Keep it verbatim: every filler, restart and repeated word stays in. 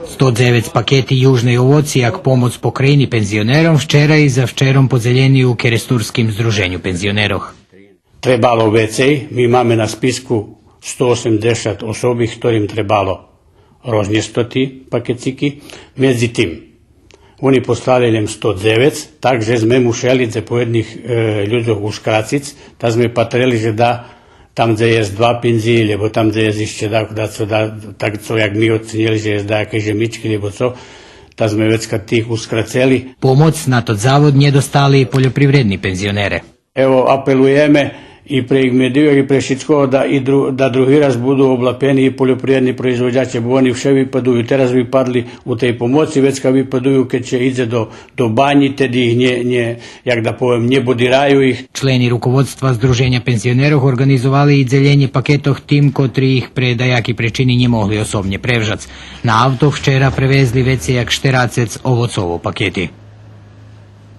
Сто дзевец пакети южней овоци як помоц покраїни пензионером вчера и завчером подзелєни у Керестурским здруженю пензионерох. Требало вецей, ми маме на списку сто осемдзешат особи хторим требало рознєсц тоти пакецики. Медзитим, они послали лєм сто дзевец, так же зме мушели дзепоєдних, е, людзох ушкрациц, та зме патрели же да там дзе єст два пензиї, лєбо там дзе єст ище да, да цо, да, так цо як ми оценєли же єст даяке жемички, лєбо цо, та зме вецка тих ушкрацели. Помоц на тот завод нє достали и польопривредни пензионере. Ево, апелуєме и пре медийох и пре шицкого да и дру-, да други раз буду облапени и польопривредни производзаче, бо они вше випадую, тераз випадли у тей помоци, вецка випадую кед ше идзе до, до банї, теди их нє, нє, як да повем, нє бодираю их. Члени руководства Здруженя пензионерох орґанизовали и дзелєнє пакетох тим котри их пре даяки причини нє могли особнє превжац. На авто вчера превезли вецей як штерацец овоцово пакети.